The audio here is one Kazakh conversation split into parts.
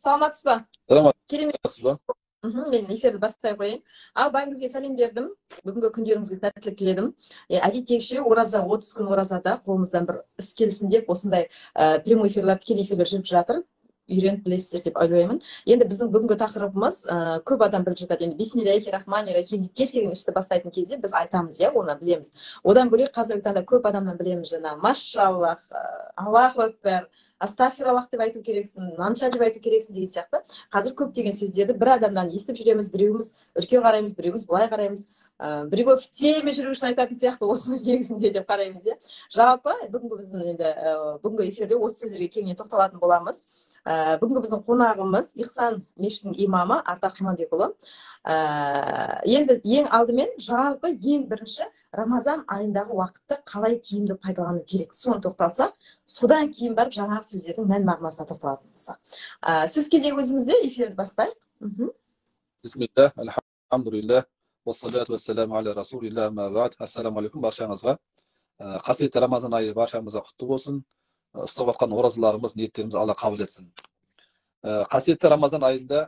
Саламатсыз ба? Саламатсыз ба? Мен эфирді бастай қояйын. Ал бәріңізге сәлем бердім. Бүгінгі күндеріңізге сәттілік тіледім. Әдеттегіше ораза 30 күн оразада қолымыздан бір іс келсін деп осындай прямой эфирлер, тікелей эфирлер жүріп жатыр. Үйреніп білесіздер деп ойлаймын. Енді біздің бүгінгі тақырыбымыз, көп адам біліп жатады. Енді бисмиллахи рахмани рахим деп кез келген істі бастайтын кезде біз айтамыз, иә, оны білеміз. Одан бөлек қазіргі таңда көп адамнан білеміз жаңа машаллах, аллаху акбар, астағфираллах деп айту керексің, мынанша деп айту керексің деген сияқты. Қазір көптеген сөздерді бір адамнан естіп жүреміз, біреуіміз үрке қараймыз, біреуіміз былай қараймыз, біреуі в теме жүру үшін айтатын сияқты осының негізінде деп қараймыз, иә. Жалпы бүгінгі біздің енді бүгінгі эфирде осы сөздерге кеңінен тоқталатын боламыз. Бүгінгі біздің қонағымыз Ихсан мешітінің имамы Ардақ Жұмабекұлы. Енді ең алдымен жалпы ең бірінші Рамазан айындағы уақытты қалай тиімді пайдалану керек, соны тоқталсақ, содан кейін барып жаңағы сөздердің мән мағынасына тоқталатын болсақ. Сөз кезегі өзіңізде, эфирді бастайық. Бисмилля, альхамдулилля, уассалату уассаламу аля расулилля, ма бa'д. Ассаламу алейкум баршаңызға. Қасиетті Рамазан айы баршамызға құтты болсын. Ұстап жатқан оразаларымыз, ниеттеріміз Алла қабыл етсін. Қасиетті Рамазан айында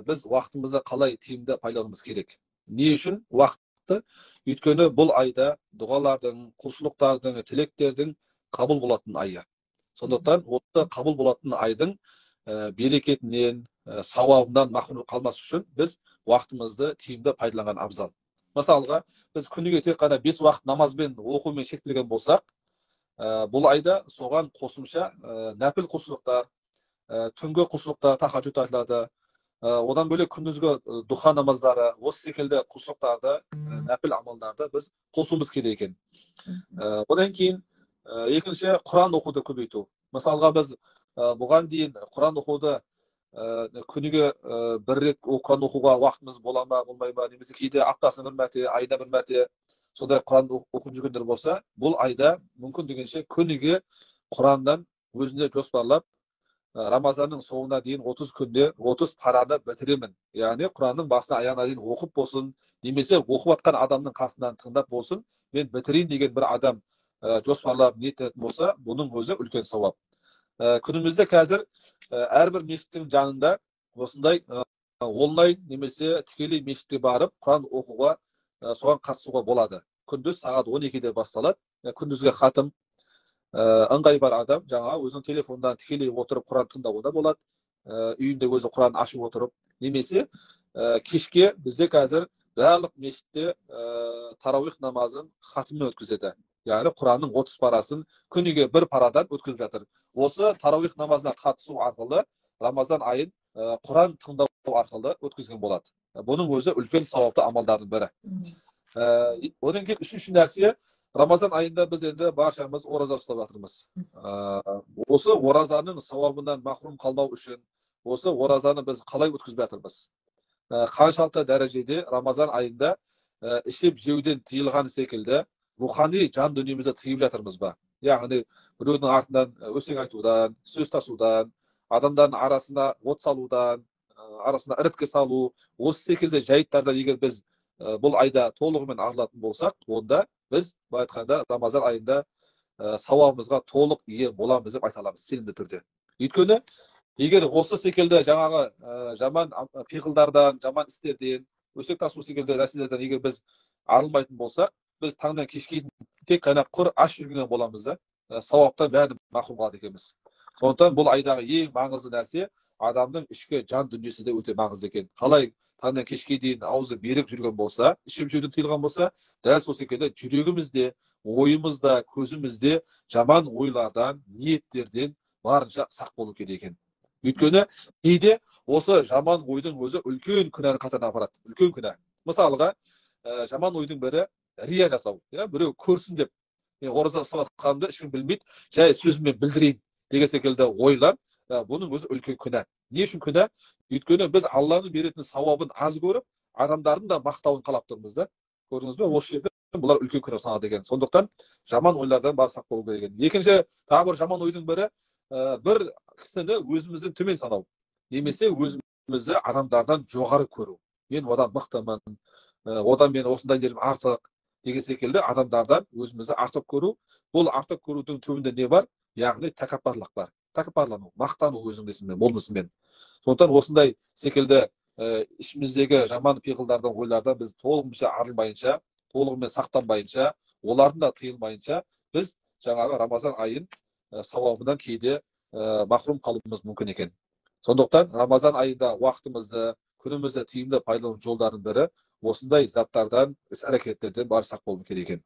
біз уақытымызды қалай тиімді пайдалануымыз керек? Не үшін уақытты? Өйткені бұл айда дұғалардың, құлшылықтардың, тілектердің қабыл болатын айы. Сондықтан осы қабыл болатын айдың берекетінен, сауабынан махрұм қалмас үшін біз уақытымызды тиімді пайдаланған абзал. Мысалға, біз күніге тек қана 5 уақыт намазбен оқумен шектелген болсақ, бұл айда соған қосымша нәпіл құлшылықтар, түнгі құлшылықтар, тахажжуд айтылады. Одан бөлек күндізгі духа намаздары, осы секілді құлшылықтарды, нәпіл амалдарды біз қосуымыз керек екен. Одан кейін екінші, Құран оқуды көбейту. Мысалға, біз бұған дейін Құран оқуды күніге бір рет Құран оқуға уақытымыз бола ма, болмай ма, немесе кейде аптасына бір мәрте, айда бір мәрте сондай Құран оқып жүргендер болса, бұл айда мүмкіндігінше күніге Құраннан өзіне жоспарлап, Рамазанның соңына дейін 30 күнде 30 параны бітіремін. Яғни Құранның басына аяғына дейін оқып болсын, немесе оқып жатқан адамның қасынан тыңдап болсын, мен бітірейін деген бір адам жоспарлап ниеттенетін болса, бұның өзі үлкен сауап. Күнімізде қазір әрбір мешіттің жанында осындай онлайн немесе тікелей мешітке барып Құран оқуға, соған қатысуға болады. Күндіз сағат 12-де басталады. Күндізгі хатым ыңғай бар адам жаңа өзінің телефонынан тікелей отырып Құран тыңдауға болады. Үйінде өзі Құран ашып отырып, немесе кешке бізде қазір барлық мешітте тарауих намазын хатыммен өткізеді. Яғни Құранның 30 парасын күніге бір парадан өткізіп жатыр. Осы тарауих намазына қатысу арқылы Рамазан айын Құран тыңдау арқылы өткізген болады. Бұның өзі үлкен сауапты амалдардың бірі. Одан кейін үшінші нәрсе, Рамазан айында біз енді баршамыз ораза ұстап жатырмыз. Осы оразаның сауабынан махрұм қалмау үшін осы оразаны біз қалай өткізіп жатырмыз? Қаншалықты дәрежеде Рамазан айында ішіп жеуден тыйылған секілді рухани жан дүниемізді тыйып жатырмыз ба? Яғни біреудің артынан өсек айтудан, сөз тасудан, адамдардың арасына от салудан, арасына іріткі салу, осы секілді жайттардан егер біз бұл айда толығымен арылатын болсақ, онда біз былай айтқанда Рамазан айында сауабымызға толық ие боламыз деп айта аламыз сенімді түрде. Өйткені егер осы секілді жаңағы жаман пиғылдардан, жаман істерден, өсек тасу секілді нәрселерден егер біз арылмайтын болсақ, біз таңнан кешке дейін тек қана құр аш жүрген боламыз да, сауаптан бәрін махрұм қалады екенбіз. Сондықтан бұл айдағы ең маңызды нәрсе адамның ішкі жан дүниесі де өте маңызды екен. Қалай таңнан кешке дейін аузы берік жүрген болса, ішіп жеуден тыйылған болса, дәл сол секілді жүрегімізде, ойымызда, көзімізде жаман ойлардан, ниеттерден барынша сақ болу керек екен. Өйткені кейде осы жаман ойдың өзі үлкен күнәні қатарына апарады. Үлкен күнә. Мысалға, жаман ойдың бірі рия жасау. Біреу көрсін деп, мен ораза ұстап жатқанымды ешкім білмейді, жай сөзіммен білдірейін деген секілді ойлар, бұның өзі үлкен күнә. Не үшін күнә? Өйткені біз Алланың беретін сауабын аз көріп, адамдардың да мақтауын қалап тұрмыз да. Көрдіңіз бе? Осы жерде бұлар үлкен күнә саналады екен. Сондықтан жаман ойлардан бар сақ болу керек екен. Екінші, тағы бір жаман ойдың бірі, бір кісіні өзімізден төмен санау, немесе өзімізді адамдардан жоғары көру. Мен одан мықтымын, одан мен осындай жерім артық деген секілді адамдардан өзімізді артық көру. Бұл артық көрудің түбінде не бар? Яғни тәкаппарлық бар. Тәкаппарлану, мақтану өзіңнің болмысымен. Сондықтан осындай секілді ішіміздегі жаман пиғылдардан, ойлардан біз толығымен арылмайынша, толығымен сақтанбайынша, олардың да тыйылмайынша біз жаңағы Рамазан айын сауабынан кейде махрұм қалуымыз мүмкін екен. Сондықтан Рамазан айында уақытымызды, күнімізді тиімді пайдалану жолдарының бірі осындай заттардан, іс әрекеттерден бар сақ болу керек екен.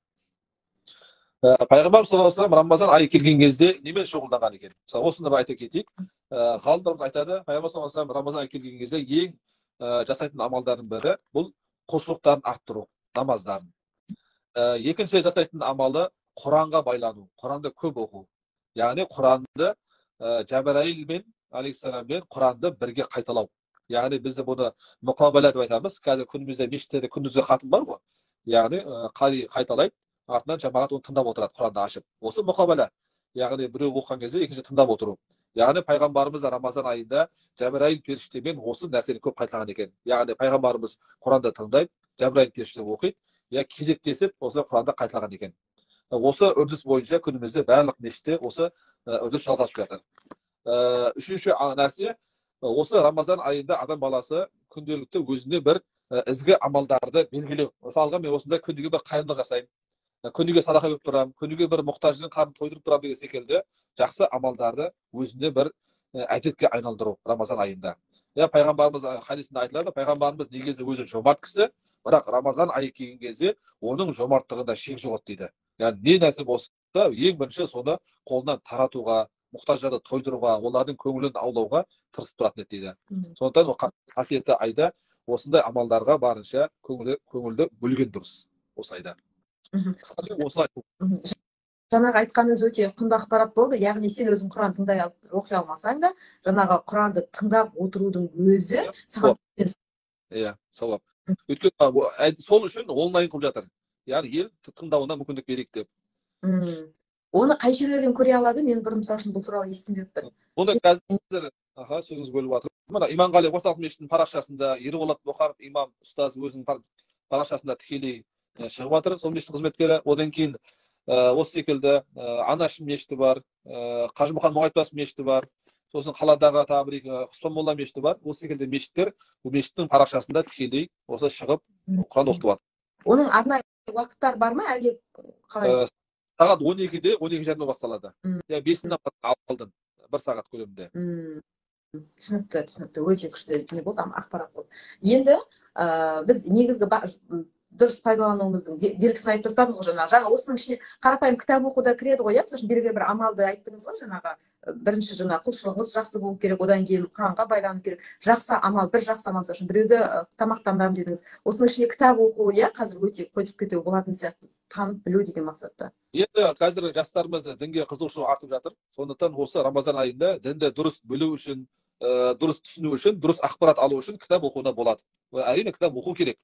Пайғамбарымыз саллаллаху алейхи вассалам Рамазан айы келген кезде немен шұғылданған екен? Мысалы, осыны бір айта кетейік. Ғалымдарымыз айтады, Пайғамбар саллаллаху алейхи вассалам Рамазан айы келген кезде ең жасайтын амалдардың бірі бұл құлшылықтарын арттыру, намаздарын. Екінші жасайтын амалы Құранға байлану, Құранды көп оқу. Яғни Құранды Жәбірәйіл мен алейхиссаламмен Құранды бірге қайталау. Яғни біз де бұны мұқабала деп айтамыз. Қазір күнімізде мешіттерде күндізгі хатым бар ғой. Яғни қари қайталайды, артынан жамағат оны тыңдап отырады, Құранды ашып. Осы мұқабала. Яғни біреу оқыған кезде екінші тыңдап отыру. Яғни пайғамбарымыз Рамазан айында Жәбірәйіл періштемен осы нәрсені көп қайталаған екен. Яғни пайғамбарымыз Құранды тыңдайды, Жәбірәйіл періште оқиды, я кезектесіп осы Құранды қайталаған екен. Осы үрдіс бойынша күнімізде барлық мешітте осы үрдіс жалғасып жатыр. Үшінші нәрсе, осы Рамазан айында адам баласы күнделікті өзіне бір ізгі амалдарды белгілеу. Мысалға, мен осындай күніге бір қайырымдылық жасаймын, күніге садақа беріп тұрамын, күніге бір мұқтаждың қарнын тойдырып тұрамын деген секілді жақсы амалдарды өзіне бір әдетке айналдыру Рамазан айында. Пайғамбарымыз хадисінде айтылады, пайғамбарымыз негізі өзі жомарт кісі, бірақ Рамазан айы келген кезде оның жомарттығында шек жоқ дейді. Яғни не нәрсе болса, ең бірінші соны қолынан таратуға, мұқтаждарды тойдыруға, олардың көңілін аулауға тырысып тұратын еді дейді. Сондықтан ол қасиетті айда осындай амалдарға барынша көңілді бөлген дұрыс осы айда. Қысқаша осылай. Жаңағы айтқаныңыз өте құнды ақпарат болды. Яғни сен өзің Құран тыңдай оқи алмасаң да, жаңағы Құранды тыңдап отырудың өзі саған иә, сауап. Өйткені сол үшін онлайн қылып жатыр. Яғни ел тыңдауына мүмкіндік берейік деп. Оны қай жерлерден көре алады? Мен бұрын мысалы үшін бұл туралы естімеппін. Оны қазір, сөзіңіз бөліп жатыр. Мына Иманғали орталық мешітінің парақшасында Ерболат Бұқаров имам ұстаз өзінің парақшасында тікелей шығып жатыр, сол мешіттің қызметкері. Одан кейін осы секілді Анаш мешіті бар, Қажымұқан Мұңайтпас мешіті бар, сосын қаладағы тағы бір екі Құспан молла мешіті бар. Осы секілді мешіттер бұл мешіттің парақшасында тікелей осы шығып Құран оқытып жатыр. Оның арнайы уақыттар бар ма, әлде қалай? Сағат 12-де, 12:30 басталады. 5-нен алдын, бір сағат көлемінде. Түсінікті, түсінікті. Өте күшті не болды, ақпарат болды. Енді біз негізгі дұрыс пайдалануымыздың белгісін айтып тастадыңыз ғой жаңағы. Жаңа осының ішіне қарапайым кітап оқу да кіреді ғой, иә? Мысалы үшін белгілі бір амалды айттыңыз ғой жаңағы. Бірінші жаңа құлшылығыңыз жақсы болу керек, одан кейін Құранға байлану керек. Жақсы амал, бір жақсы амал, мысалы үшін біреуді тамақтандырамын дедіңіз. Осының ішіне кітап оқу, иә, қазір өте қойып кетуге болатын сияқты, танып білу деген мақсатта. Енді қазір жастарымыз дінге қызығушылық артып жатыр. Сондықтан осы Рамазан айында дінді дұрыс білу үшін, дұрыс түсіну үшін, дұрыс ақпарат алу үшін кітап оқуына болады. Әрине кітап оқу керек.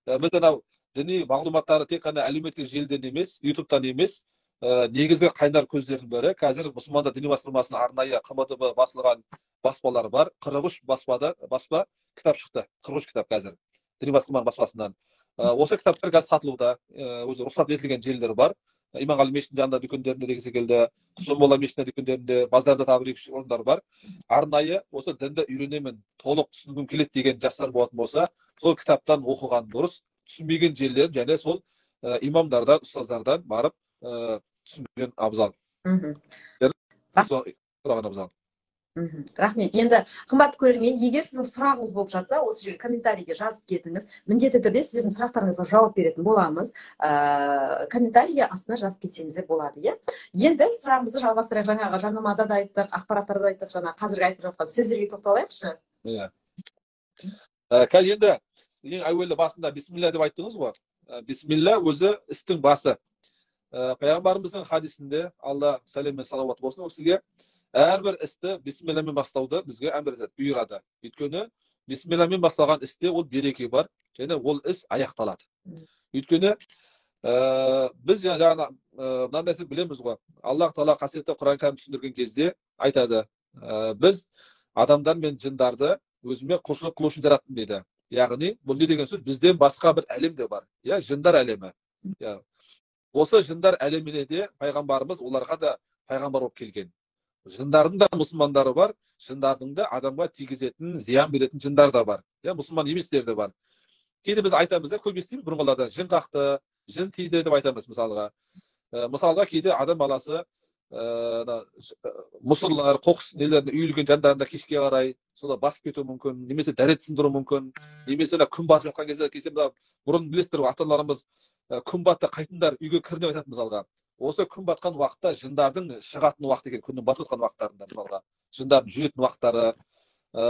Біз анау діни мағлұматтары тек қана әлеуметтік желіден емес, ютубтан емес, негізгі қайнар көздердің бірі қазір мұсылмандар діни басқармасының арнайы ҚМДБ басылған баспалары бар. 43 баспада баспа кітап шықты. 43 кітап қазір діни басқарманың баспасынан. Осы кітаптар қазір сатылуда, өзі рұқсат етілген желілер бар. Иманғали мешітінің жанында дүкендерінде деген секілді, Құспан молла мешітінің дүкендерінде, базарда тағы бір екі үш орындар бар. Арнайы осы дінді үйренемін, толық түсінгім келеді деген жастар болатын болса, сол кітаптан оқыған дұрыс, түсінбеген жерлерін және сол имамдардан, ұстаздардан барып түсінген абзал. Сұраған абзал. Рахмет. Енді қымбатты көрермен, егер сіздің сұрағыңыз болып жатса, осы жерге комментарийге жазып кетіңіз. Міндетті түрде сіздердің сұрақтарыңызға жауап беретін боламыз. Комментарийге астына жазып кетсеңіздер болады, иә. Енді сұрағымызды жалғастырайық. Жаңағы жарнамада да айттық, ақпараттарда да айттық, жаңа қазіргі айтып жатқан сөздерге тоқталайықшы. Иә. Қазір енді ең әуелі басында бисмилля деп айттыңыз ғой. Бисмилля өзі істің басы. Пайғамбарымыздың хадисінде, Алла сәлем мен салауат болсын ол кісіге, әрбір істі бисмилламен бастауды бізге әмір етеді, бұйырады. Өйткені бисмилламен басталған істе ол береке бар, және ол іс аяқталады. Өйткені біз жаңа мынандай нәрсе білеміз ғой. Аллах тағала қасиетті Құран кәрім түсіндірген кезде айтады, біз адамдар мен жындарды өзіме құлшылық қылу үшін жараттым дейді. Яғни бұл не деген сөз? Бізден басқа бір әлем де бар, иә, жындар әлемі. Осы жындар әлеміне де пайғамбарымыз оларға да пайғамбар болып келген. Жындардың да мұсылмандары бар, жындардың да адамға тигізетін, зиян беретін жындар да бар. Иә, мұсылман еместер де бар. Кейде біз айтамыз да, көп естиміз бұрынғылардан, жын қақты, жын тиді деп айтамыз мысалға. Мысалға кейде адам баласы мұсырлар, қоқыс нелерін үйілген жандарында кешке қарай солар басып кетуі мүмкін, немесе дәрет сындыруы мүмкін, немесе күн батып жатқан кезде, кеше бұрын білесіздер ғой, ата-аналарымыз күн батты қайтыңдар, үйге кір деп айтатын мысалға. Осы күн батқан уақытта жындардың шығатын уақыты екен, күннің батып жатқан уақыттарында мысалға, жындардың жүретін уақыттары.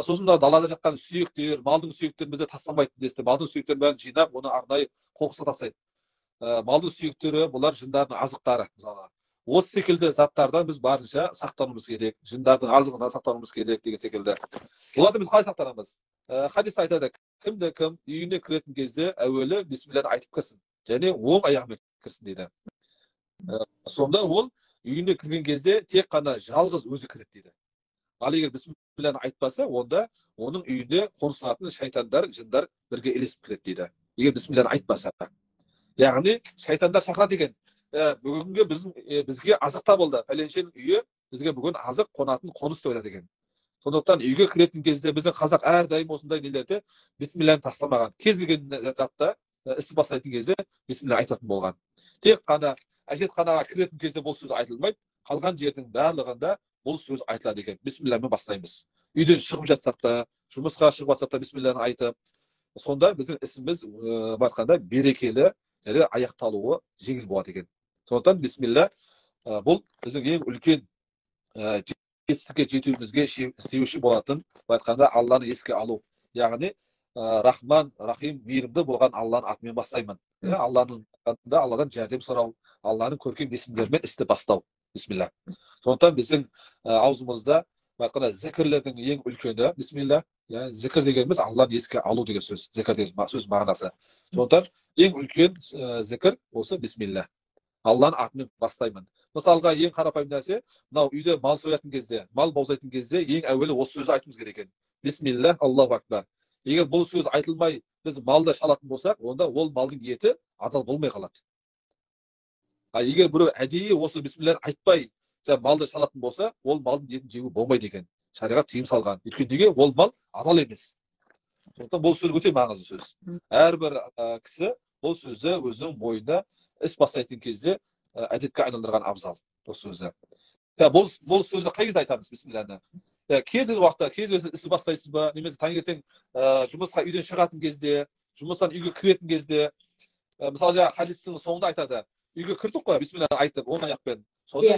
Сосын да далада жатқан сүйектер, малдың сүйектерін бізде тастамайтын десті, малдың сүйектерін бәрін жинап, оны арнайы қоқысқа тастайды. Малдың сүйектері бұлар жындардың азықтары мысалға. Осы секілді заттардан біз барынша сақтануымыз керек, жындардың азығынан сақтануымыз керек деген секілді. Бұларды біз қалай сақтанамыз? Хадис айтады, кімді кім үйіне кіретін кезде әуелі бисмилланы айтып кірсін және оң аяғымен кірсін дейді. Сонда ол үйіне кірген кезде тек қана жалғыз өзі кіреді дейді. Ал егер бисмилланы айтпаса, онда оның үйіне қоныстанатын шайтандар, жындар бірге ілесіп кіреді дейді. Егер бисмилланы айтпаса. Яғни шайтандар шақырады екен. Бүгінгі бізге азық табылды. Пәленшенің үйі бізге бүгін азық қонатын қоныс деп айтады екен. Сондықтан үйге кіретін кезде біздің қазақ әрдайым осындай нелерде бисмилланы тастамаған. Кез келген затта іс бастайтын кезде бисмилла айтатын болған. Тек қана әжетханаға кіретін кезде бұл сөз айтылмайды, қалған жердің барлығында бұл сөз айтылады екен. Бисмилламен бастаймыз. Үйден шығып жатсақ та, жұмысқа шығып жатсақ та бисмилланы айтып, сонда біздің ісіміз былай айтқанда берекелі және аяқталуы жеңіл болады екен. Сондықтан бисмилла бұл біздің ең үлкен жетістікке жетуімізге себепші болатын, былай айтқанда Алланы еске алу. Яғни Рахман, Рахим, мейірімді болған Алланың атымен бастаймын. Алланың атында Алладан жәрдем сұрау, Алланың көркем есімдерімен істі бастау. Бисмилла. Сондықтан біздің аузымызда былай айтқанда зікірлердің ең үлкені бисмилла. Зікір дегеніміз Алланы еске алу деген сөз, зікір деген сөз мағынасы. Сондықтан ең үлкен зікір осы бисмилла. Алланың атымен бастаймын. Мысалға ең қарапайым нәрсе, мынау үйде мал соятын кезде, мал бауыздайтын кезде ең әуелі осы сөзді айтуымыз керек екен. Бисмилла, Аллаху акбар. Егер бұл сөз айтылмай біз малды шалатын болсақ, онда ол малдың еті адал болмай қалады. Ал егер біреу әдейі осы бисмилланы айтпай малды шалатын болса, ол малдың етін жеуге болмайды екен. Шариғат тыйым салған. Өйткені неге? Ол мал адал емес. Сондықтан бұл сөз өте маңызды сөз. Әрбір кісі бұл сөзді өзінің бойында іс бастайтын кезде әдетке айналдырған абзал бұл сөзді. Бұл сөзді қай кезде айтамыз бисмилланы? Кез келген уақытта, кез келген іс бастайсыз ба, немесе таңертең жұмысқа үйден шығатын кезде, жұмыстан үйге кіретін кезде, мысалы жаңа хадистің соңында айтады, үйге кірдік қой бисмилланы айтып, оң аяқпен. Сонда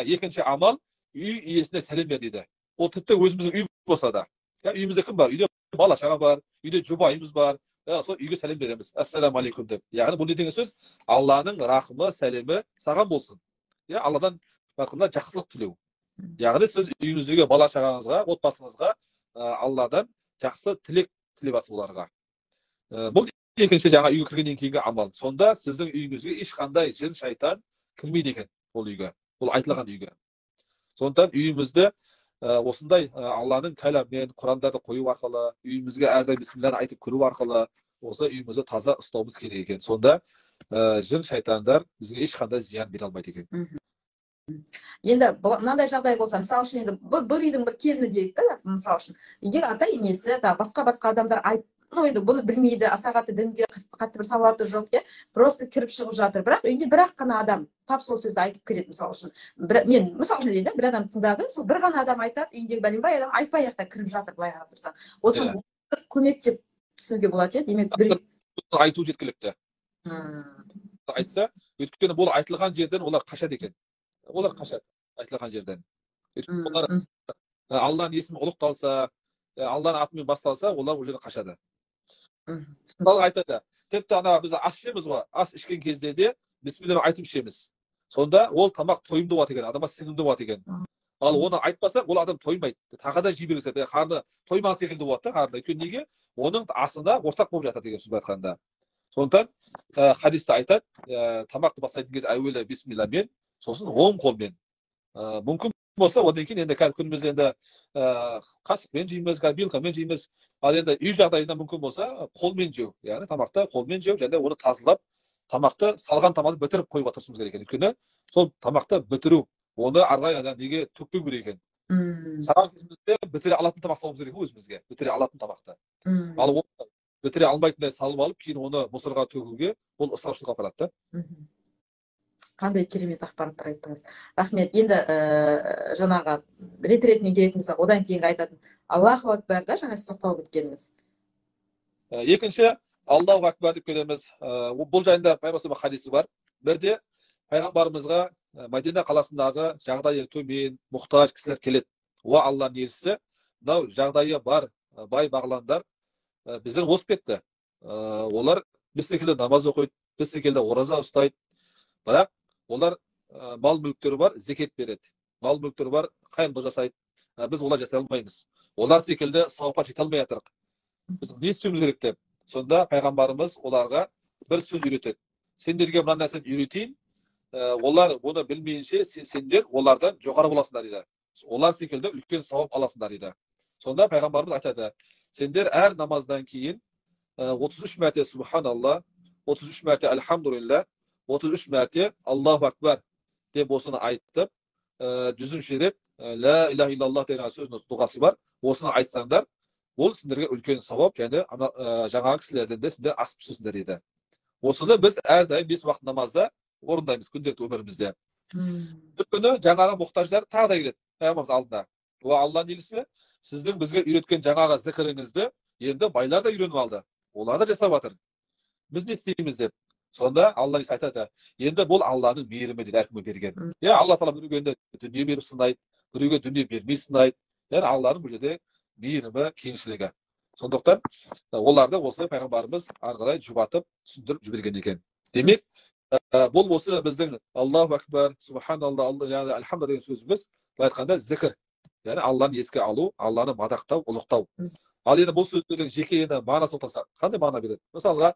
екінші амал үй иесіне сәлем бер дейді. Ол тіпті өзіміздің үй болса да. Үйімізде кім бар? Үйде бала шаға бар, үйде жұбайымыз бар. Сол үйге сәлем береміз. Ассаламу алейкум деп. Яғни бұл не деген сөз? Алланың рахымы, сәлемі саған болсын. Алладан жақсылық тілеу. Яғни сіз үйіңіздегі бала шағаңызға, отбасыңызға Алладан жақсы тілек тілеп аласыз оларға. Бұл екінші жаңа үйге кіргеннен кейінгі амал. Сонда сіздің үйіңізге ешқандай жын шайтан кірмейді екен ол үйге. Ол айтылған үйге. Сондықтан үйімізді осындай Алланың кәламмен Құрандарды қою арқылы, үйімізге әрдайым бисмилланы айтып кіру арқылы осы үйімізді таза ұстауымыз керек екен. Сонда жын шайтандар бізге ешқандай зиян бере алмайды екен. Енді мынандай жағдай болса, мысалы үшін енді бір үйдің бір келіні дейік та, мысалы үшін үйде ата енесі, басқа адамдар енді бұны білмейді, аса қатты дінге қатты бір сауаты жоқ, просто кіріп шығып жатыр. Бірақ үйде бір ақ қана адам тап сол сөзді айтып кіреді, мысалы үшін. Мен мысалы үшін дейін, бір адам тыңдады, сол бір ғана адам айтады, үйіндегі бәленбай адам айтпай ақ та кіріп жатыр, былай қарап тұрсаң. Осыны көмек деп түсінуге болады, демек бір айту жеткілікті. Айтса, өйткені бұл айтылған жерден олар қашады екен. Олар қашады айтылған жерден. Өйткені олар Алланың есімі ұлықталса, Алланың атымен басталса, олар ол жерден қашады. Мысалы айтады, тіпті ана біз ас ішеміз ғой, ас ішкен кезде де бисмилла айтып ішеміз. Сонда ол тамақ тойымды болады екен, адамға сіңімді болады екен. Ал оны айтпаса, ол адам тоймайды. Тағы да жей береді, қарны тоймаған секілді болады да қарны. Өйткені неге? Оның асына ортақ болып жатады деген сөз айтқанда. Сондықтан хадисте айтады, тамақты бастайтын кезде әуелі бисмилламен, сосын оң қолмен. Мүмкін болса, одан кейін енді қазір күнімізде енді қасықпен жейміз, вилкамен жейміз. Ал енді үй жағдайында мүмкін болса, қолмен жеу, яғни тамақты қолмен жеу және оны тазалап, тамақты салған тамақты бітіріп қоюға тырысуымыз керек екен. Өйткені сол тамақты бітіру, Оны ары қарай неге төкпеу керек екен? Салған кезімізде бітіре алатын тамақ салуымыз керек өзімізге, бітіре алатын тамақты. Ал оны бітіре алмайтындай салып алып, кейін оны мусорға төгуге, ол ысырапшылыққа апарады да. Қандай керемет ақпараттар айттыңыз. Рахмет. Енді жаңағы рет-ретімен келетін болсақ, одан кейінгі айтатын Аллаху акбар да, жаңа сіз тоқталып өткеніңіз. Екінші, Аллаху акбар деп келеміз. Бұл жайында пайғамбар хадисі бар. Бірде пайғамбарымызға Мәдина қаласындағы жағдайы төмен, мұқтаж кісілер келеді. Уа Алланың елшісі, мынау жағдайы бар бай бағландар бізден озып кетті. Олар біз секілді намаз оқиды, біз секілді ораза ұстайды. Бірақ олар мал мүліктері бар, зекет береді. Мал мүліктері бар, қайырымдылық жасайды. Біз олай жасай алмаймыз. Олар секілді сауапқа жете алмай жатырық. Біз не істеуіміз керек деп. Сонда пайғамбарымыз оларға бір сөз үйретеді. Сендерге мына нәрсені үйретейін, олар оны білмейінше сендер олардан жоғары боласыңдар дейді. Олар секілді үлкен сауап аласыңдар дейді. Сонда пайғамбарымыз айтады: сендер әр намаздан кейін 33 мәрте субханалла, 33 мәрте альхамдулилля, 33 мәрте Аллаху акбар деп осыны айтып, 100-ші рет ла илаха иллаллах деген сөзінің дұғасы бар. Осыны айтсаңдар, ол сендерге үлкен сауап және жаңағы кісілерден де сендер асып түсесіңдер дейді. Осыны біз әрдайым 5 уақыт намазда орындаймыз күнделікті өмірімізде. Бір күні жаңағы мұқтаждар тағы да келеді пайғамбарымыз алдына. Уа Алланың елшісі, сіздің бізге үйреткен жаңағы зікіріңізді енді байлар да үйреніп алды. Олар да жасап жатыр. Біз не істейміз деп. Сонда Алла айтады: енді бұл Алланың мейірімі дейді, әркімге берген. Я Алла тағала біреуге енді дүние беріп сынайды, біреуге дүние бермей сынайды. Яғни Алланың бұл жерде мейірімі, кеңшілігі. Сондықтан оларды осылай пайғамбарымыз ары қарай жұбатып, түсіндіріп жіберген екен. Демек, бұл осы біздің Аллаху акбар, субханалла, яғни альхамдулилля деген сөзіміз, былай айтқанда зікір. Яғни Алланы еске алу, Алланы мадақтау, ұлықтау. Ал енді бұл сөздердің жеке енді мағынасын тоқталсақ, қандай мағына береді? Мысалға,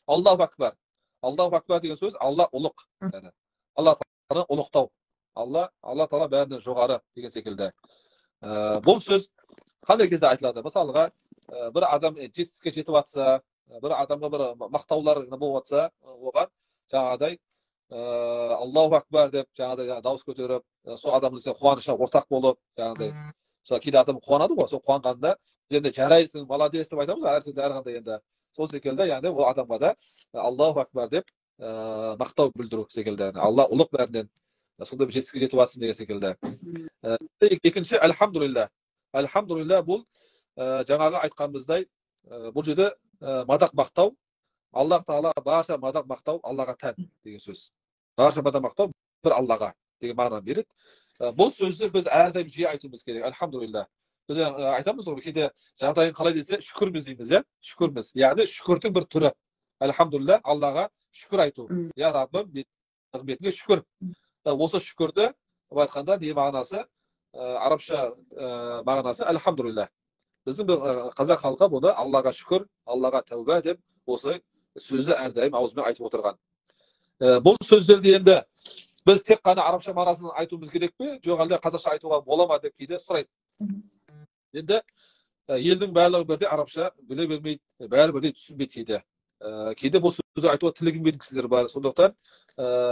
Аллаху акбар. Аллаху акбар деген сөз Алла ұлық. Яғни Алла тағаланы ұлықтау. Алла тағала бәрінен жоғары деген секілді. Бұл сөз қандай кезде айтылады? Мысалға, бір адам жетістікке жетіп жатса, бір адамға бір мақтаулар болып жатса, оған жаңағыдай Аллаху акбар деп жаңағыдай дауыс көтеріп, сол адамның қуанышына ортақ болып, жаңағыдай мысалы кейде адам қуанады ғой, сол қуанғанда біз енді жарайсың, молодец деп айтамыз, әр сөзде әрқандай енді. Сол секілді, яғни ол адамға да Аллаху акбар деп мақтау білдіру секілді. Алла ұлық бәрінен, сондай бір жетістікке жетіп жатсың деген секілді. Екінші, альхамдулилля. Альхамдулилля бұл жаңағы айтқанымыздай, бұл жерде мадақ мақтау, Аллах тағала барша мадақ мақтау Аллаға тән деген сөз. Барша мадақ мақтау бір Аллаға деген мағынаны береді. Бұл сөзді біз әрдайым жиі айтуымыз керек. Альхамдулилля. Біз айтамыз ғой, кейде жағдайың қалай десе, шүкірміз дейміз, иә? Шүкірміз. Яғни шүкірдің бір түрі. Альхамдулилля, Аллаға шүкір айту. Я Раббым, нығметіңе шүкір. Осы шүкірді, былай айтқанда, не мағынасы? Арабша мағынасы альхамдулилля. Біздің бір қазақ халқы бұны Аллаға шүкір, Аллаға тәуба деп осы сөзді әрдайым аузымен айтып отырған. Бұл сөздерді енді біз тек қана арабша мағынасын айтуымыз керек пе, жоқ әлде қазақша айтуға бола ма деп кейде сұрайды. Енді елдің барлығы бірдей арабша біле бермейді, бәрі бірдей түсінбейді кейде. Кейде бұл сөзді айтуға тілі келмейтін кісілер бар. Сондықтан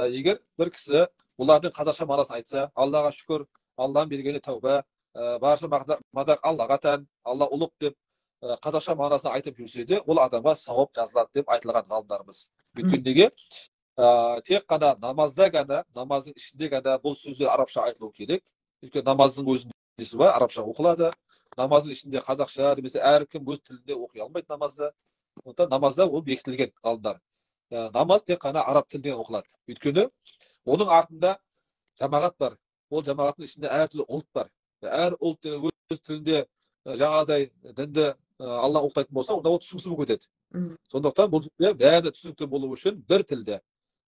егер бір кісі бұлардың қазақша мағынасын айтса, Аллаға шүкір, Алланың бергені тәуба, барша мадақ Аллаға тән, Алла ұлық деп қазақша мағынасын айтып жүрсе де, ол адамға сауап жазылады деп айтылған ғалымдарымыз. Өйткені неге? Тек қана намазда ғана, намаздың ішінде ғана бұл сөздер арабша айтылу керек. Өйткені намаздың өзінде несі бар, арабша оқылады. Намаздың ішінде қазақша немесе әркім өз тілінде оқи алмайды намазды. Сондықтан намазда ол бекітілген ғалымдар. Намаз тек қана араб тілінде оқылады. Өйткені оның артында жамағат бар. Ол жамағаттың ішінде әртүрлі ұлт бар. Әр ұлт өз тілінде жаңағыдай дінді Алла ұлықтайтын болса, онда ол түсініксіз болып кетеді. Сондықтан бұл жерде бәрі түсінікті болу үшін бір тілде.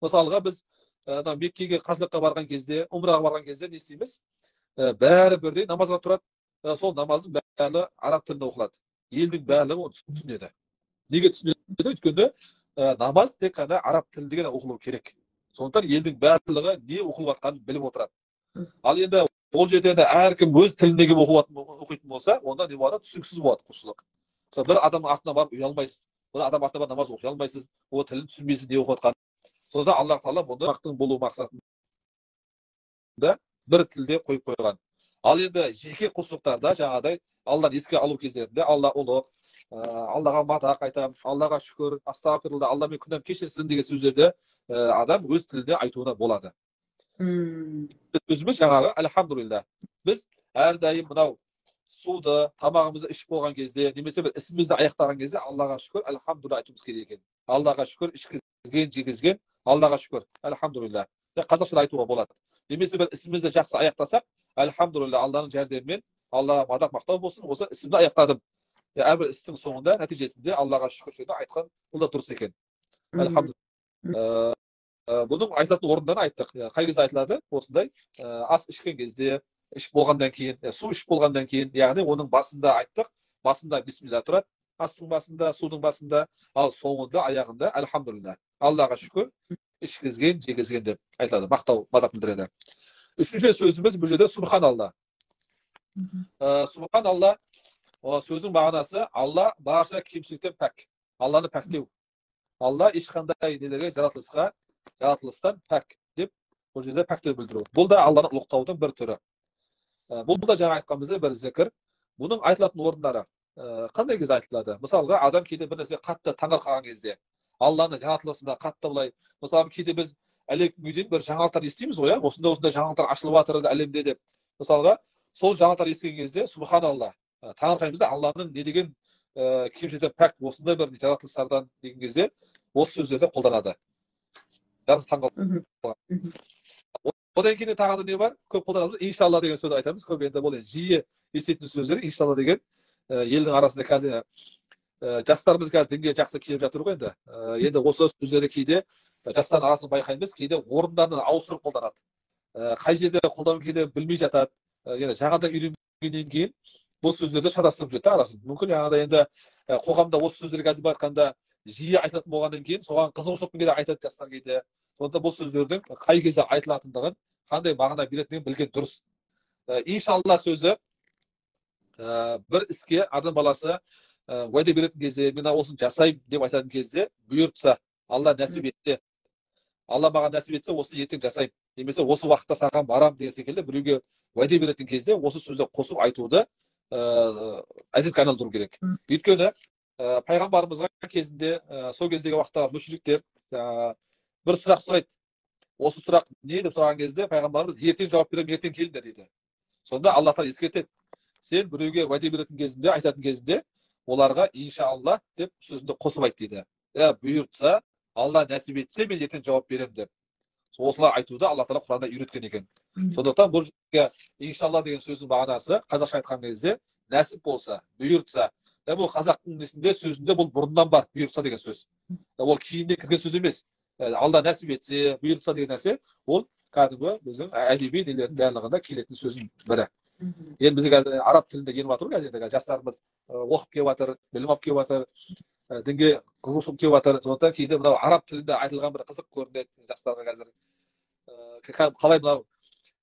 Мысалға біз Меккеге қажылыққа барған кезде, умраға барған кезде не істейміз? Бәрі бірдей намазға тұрады. Сол намаздың бәрі араб тілінде оқылады. Елдің барлығы оны түсінеді. Неге түсінеді? Өйткені намаз тек қана араб тілінде ғана оқылу керек. Сондықтан елдің барлығы не оқылып жатқанын біліп отырады. Ал енді ол жерде енді әркім өз тілінде келіп оқитын болса, онда не болады? Түсініксіз болады құлшылық. Мысалы, бір адамның артына барып ұя алмайсыз, бір адам артына барып намаз оқи алмайсыз, ол тілін түсінбейсіз не оқып жатқанын. Сонда Аллах тағала бұны бақтың болу мақсатында да бір тілде қойып қойған. Ал енді жеке құлшылықтарда жаңағыдай Алланы еске алу кездерінде Алла ұлық, Аллаға мадақ айтамын, Аллаға шүкір, астағфирулла, Алла мен күнәм кешірсін деген сөздерді адам өз тілінде айтуына болады. Сөзіміз жаңағы альхамдулилля. Біз әрдайым мынау суды, тамағымызды ішіп болған кезде, немесе бір ісімізді аяқтаған кезде Аллаға шүкір, альхамдулилля айтуымыз керек екен. Аллаға шүкір, ішкізген, жегізген, Аллаға шүкір, альхамдулилля. Қазақшада айтуға болады. Немесе бір ісімізді жақсы аяқтасақ, альхамдулилля, Алланың жәрдемімен, Аллаға мадақ мақтау болсын, осы ісімді аяқтадым. Әрбір істің соңында, нәтижесінде Аллаға шүкір сөзін айтқан бұл да дұрыс екен. Альхамдулилля. Бұның айтылатын орындарын айттық. Қай кезде айтылады? Осындай ас ішкен кезде, ішіп болғаннан кейін, су ішіп болғаннан кейін, яғни оның басында айттық, басында бисмилля тұрады, астың басында, судың басында, ал соңында, аяғында альхамдулилля. Аллаға шүкір, ішкізген, жегізген деп айтылады, мақтау, мадақ білдіреді. Үшінші сөзіміз бұл жерде субханалла. Субханалла сөздің мағынасы Алла барша кемшіліктен пәк. Алланы пәктеу. Алла ешқандай нелерге жаратылыстан пәк деп бұл жерде пәктеу білдіру. Бұл да Алланы ұлықтаудың бір түрі. Бұл да жаңа айтқанымыздай бір зікір. Бұның айтылатын орындары қандай кезде айтылады? Мысалға, адам кейде бір нәрсе қатты таңырқаған кезде, Алланы жаратылысында қатты былай, мысалы кейде біз әлі күнге дейін бір жаңалықтар естиміз ғой, осындай осындай жаңалықтар ашылып жатыр әлемде деп. Мысалға, сол жаңалықтар естіген кезде субханалла, таңырқаймыз да, Алланың не деген кемшіліктен пәк осындай бір жаратылыстардан деген кезде осы сөздерді қолданады. Одан кейін тағы да не бар? Көп қолданамыз. Иншалла деген сөзді айтамыз. Көп енді бұл жиі еститін сөздер. Иншалла деген елдің арасында қазір жастарымыз қазір дінге жақсы келіп жатыр ғой енді. Енді осы сөздерді кейде жастардың арасын байқаймыз, кейде орындарын ауыстырып қолданады. Қай жерде қолдану кейде білмей жатады. Енді жаңадан үйренгеннен кейін бұл сөздерді шатастырып жүреді арасын. Мүмкін жаңағыдай енді қоғамда осы сөздер қазір айтқанда жиі айтылатын болғаннан кейін соған қызығушылықпен кейде айтады жастар кейде. Сонда бұл сөздердің қай кезде айтылатындығын, қандай мағына беретінін білген дұрыс. Иншалла сөзі бір іске адам баласы уәде беретін кезде, мен осыны жасаймын деп айтатын кезде, бұйыртса, Алла нәсіп етсе, Алла маған нәсіп етсе, осы ертең жасаймын, немесе осы уақытта саған барамын деген секілді біреуге уәде беретін кезде осы сөзді қосып айтуды әдетке айналдыру керек. Өйткені пайғамбарымызға кезінде, сол кездегі уақыттағы мүшриктер бір сұрақ сұрайды. Осы сұрақ не деп сұраған кезде пайғамбарымыз ертең жауап беремін, ертең келіңдер дейді. Сонда Алла тағала ескертеді. Сен біреуге уәде беретін кезінде, айтатын кезінде оларға иншалла деп сөзіңді қосып айт дейді. Бұйыртса, Алла нәсіп етсе, мен ертең жауап беремін деп. Осылай айтуды Алла тағала Құранда үйреткен екен. Сондықтан бұл жерге иншалла деген сөздің мағынасы қазақша айтқан кезде нәсіп болса, бұйыртса. Бұл қазақтың несінде сөзінде бұл бұрыннан бар, бұйыртса деген сөз. Ол кейінде кірген сөз емес. Алла нәсіп етсе, бұйыртса деген нәрсе, ол кәдімгі біздің әдеби нелердің барлығында келетін сөздің бірі. Енді бізге қазір араб тілінде еніп жатыр ғой, қазір жастарымыз оқып келіп жатыр, білім алып келіп жатыр, дінге қызығушылық келіп жатыр. Сондықтан кейде мынау араб тілінде айтылған бір қызық көрінеді жастарға қазір. Қалай мынау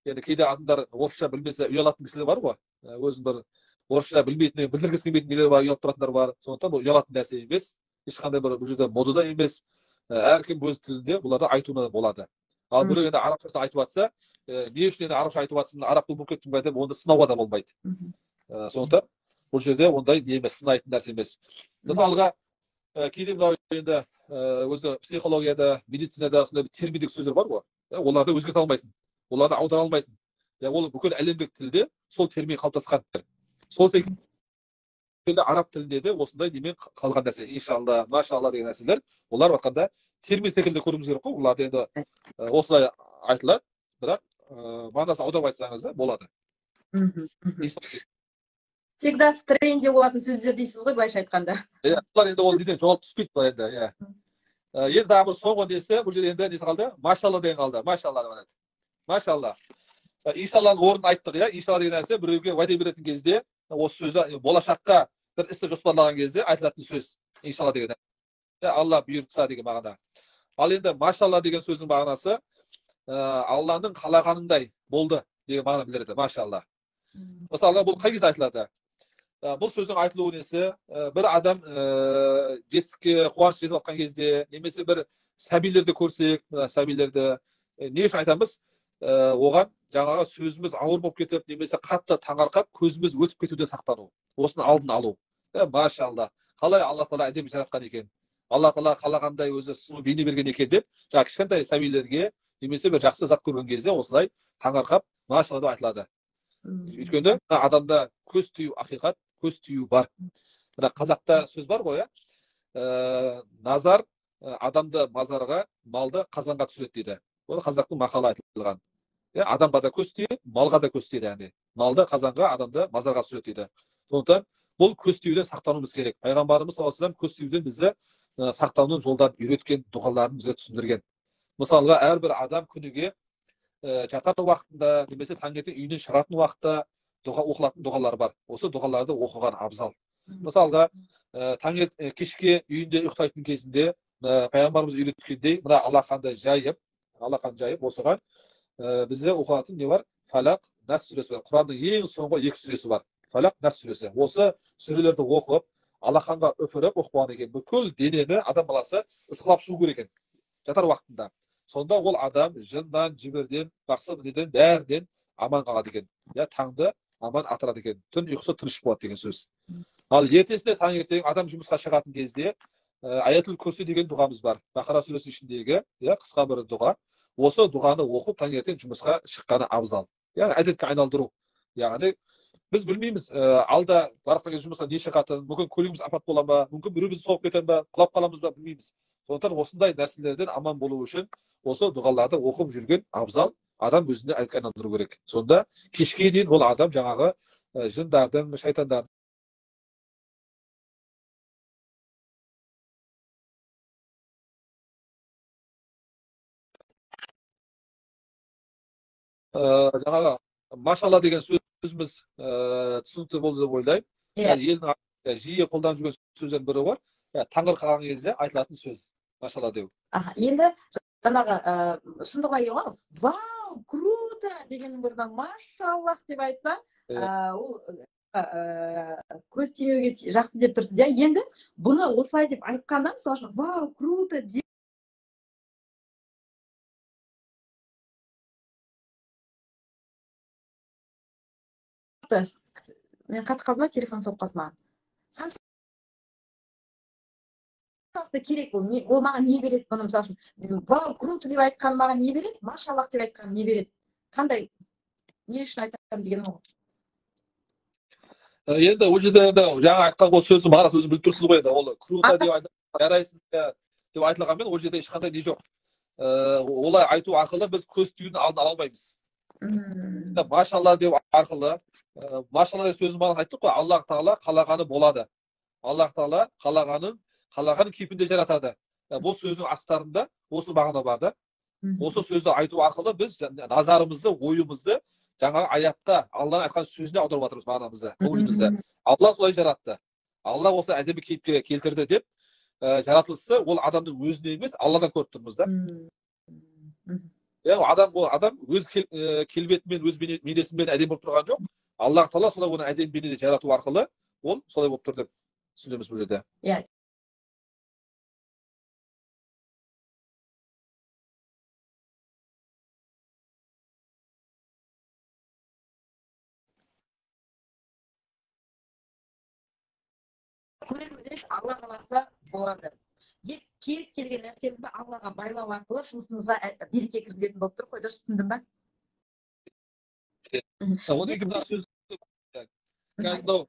енді кейде адамдар орысша білмесе ұялатын кісілер бар ғой, өзін бір орысша білмейтін, білдіргісі келмейтін нелер бар, ұялып тұратындар бар. Сондықтан бұл ұялатын нәрсе емес, ешқандай бір бұл жерде мода да емес. Әркім өз тілінде бұларды айтуына болады. Ал біреу енді арабшасын айтып жатса, не үшін енді арабша айтып жатсың, араб болып кеттің бе деп онды сынауға да болмайды. Сондықтан бұл жерде ондай не емес, сынайтын нәрсе емес. Мысалға, кейде мынау енді өзі психологияда, медицинада сондай бір терминдік сөздер бар ғой, оларды өзгерте алмайсың, оларды аудара алмайсың. Ол бүкіл әлемдік тілде сол термин қалыптасқан. Сол секілді араб тілінде де осындай немен қалған нәрсе, иншалла, машалла деген нәрселер, олар айтқанда термин секілді көруіміз керек қой. Оларды енді осылай айтылады, бірақ мағынасын аударып айтсаңыз да болады. Всегда в тренде болатын сөздер дейсіз ғой, былайша айтқанда. Иә, бұлар енді ол неден жоғалып түспейді бұлар енді, иә. Енді тағы бір соңғы несі, бұл жерде енді несі қалды? Машалла деген қалды. Машалла деп айтады. Машалла. Иншалланың орнын айттық, иә. Иншалла деген нәрсе біреуге уәде беретін кезде, осы сөзді болашаққа бір істі жоспарлаған кезде айтылатын сөз. Иншалла деген. Алла бұйыртса деген мағына. Ал енді машалла деген сөздің мағынасы Алланың қалағанындай болды деген мағына білдіреді. Машалла. Мысалға, бұл қай кезде айтылады? Бұл сөздің айтылуы несі? Бір адам жетістікке қуаныш жетіп жатқан кезде, немесе бір сәбилерді көрсек, мына сәбилерді не үшін айтамыз? Оған жаңағы сөзіміз ауыр болып кетіп, немесе қатты таңырқап, көзіміз өтіп кетуден сақтану. Осының алдын алу. Машалла, қалай Алла тағала әдемі жаратқан екен. Алла тағала қалағандай өзі сұлу бейне берген екен деп, жаңағы кішкентай сәбилерге немесе бір жақсы зат көрген кезде осылай таңырқап, машалла деп айтылады. Өйткені адамда көз тию ақиқат, көз тию бар. Бірақ қазақта сөз бар ғой, назар адамды мазарға, малды қазанға түсіреді дейді. Ол қазақтың мақалы айтылған. Адамға да көз тиеді, малға да көз тиеді, яғни малды қазанға, адамды мазарға түсіреді дейді. Сондықтан бұл көз тиюден сақтануымыз керек. Пайғамбарымыз саллаллаху алейхи вассалам көз тиюден бізді сақтанудың жолдарын үйреткен, дұғаларын бізге түсіндірген. Мысалға, әрбір адам күніге жатар уақытында немесе таңертең үйінен шығатын уақытта дұға оқылатын дұғалар бар. Осы дұғаларды оқыған абзал. Мысалға, таңертең кешке үйінде ұйықтайтын кезінде пайғамбарымыз үйреткендей, мына алақанды жайып, алақан жайып осыған бізде оқылатын не бар? Фалақ, Нас сүресі бар. Құранның ең соңғы екі сүресі бар. Фалақ, Нас сүресі. Осы сүрелерді оқып, алақанға үпіріп оқып болғаннан кейін бүкіл денені адам баласы ысқылап шығу керек екен жатар уақытында. Сонда ол адам жыннан, жібірден, бақсы неден бәрінен аман қалады екен. Я таңды аман атырады екен. Түн ұйқысы тыныш болады деген сөз. Ал ертесіне таңертең адам жұмысқа шығатын кезде Аятул Курси деген дұғамыз бар. Бақара сүресі ішіндегі, қысқа бір дұға. Осы дұғаны оқып таңертең жұмысқа шыққаны абзал. Яғни әдетке айналдыру. Яғни біз білмейміз, алда барып келген жұмысқа не шығатынын, мүмкін көлігіміз апат бола ма, мүмкін біреу бізді соғып кете ме, құлап қаламыз ба, білмейміз. Сондықтан осындай нәрселерден аман болу үшін осы дұғаларды оқып жүрген абзал, адам өзіне әдетке айналдыру керек. Сонда кешке дейін ол адам жаңағы жындардың, шайтандардың жаңағы машалла деген сөзіміз түсінікті болды деп ойлаймын. Елдің жиі қолданып жүрген сөздердің бірі ғой. Таңырқаған кезде айтылатын сөз машалла деу. Енді жаңағы шындығына келген ғой, вау, круто дегеннің орнына машаллах деп айтса, ол көз тимеуге жақсы деп тұрсыз. Енді бұны осылай деп айтқаннан, мысалы үшін, вау, круто деп мен қатып қалды ма, телефон соғып қалды маған. Қаншалықты керек бұл? Ол маған не береді бұны, мысалы үшін, вау, круто деп айтқан маған не береді, машаллах деп айтқан не береді? Қандай, не үшін айтамын деген ол. Енді ол жерде енді жаңа айтқан ол сөздің мағынасын өзі біліп тұрсыз ғой енді. Ол круто деп айтып, жарайсың деп айтылғанмен ол жерде ешқандай не жоқ. Олай айту арқылы біз көз тиюдің алдын ала алмаймыз. Машалла деу арқылы, машалла деген сөздің мағынасын айттық қой, Аллах тағала қалағаны болады. Аллах тағала қалаған кейпінде жаратады. Бұл сөздің астарында осы мағына бар да. Осы сөзді айту арқылы біз назарымызды, ойымызды жаңағы аятқа, Алланың айтқан сөзіне аударып жатырмыз мағынамызды, көңілімізді. Алла солай жаратты. Алла осы әдемі кейіпке келтірді деп жаратылысты ол адамның өзіне емес, Алладан көріп тұрмыз да. Яғни адам, ол адам өз келбетімен, өз бейнесімен әдемі болып тұрған жоқ. Аллах тағала солай оны әдемі бейнеде жарату арқылы ол солай болып тұр деп түсінеміз бұл жерде. Иә. Көреміз, Алла қаласа болады. Кез келген нәрсемізді Аллаға байлау арқылы жұмысымызға береке кіргізетін болып тұр ғой, дұрыс түсіндім ба? Одан кейін мына сөз қазір мынау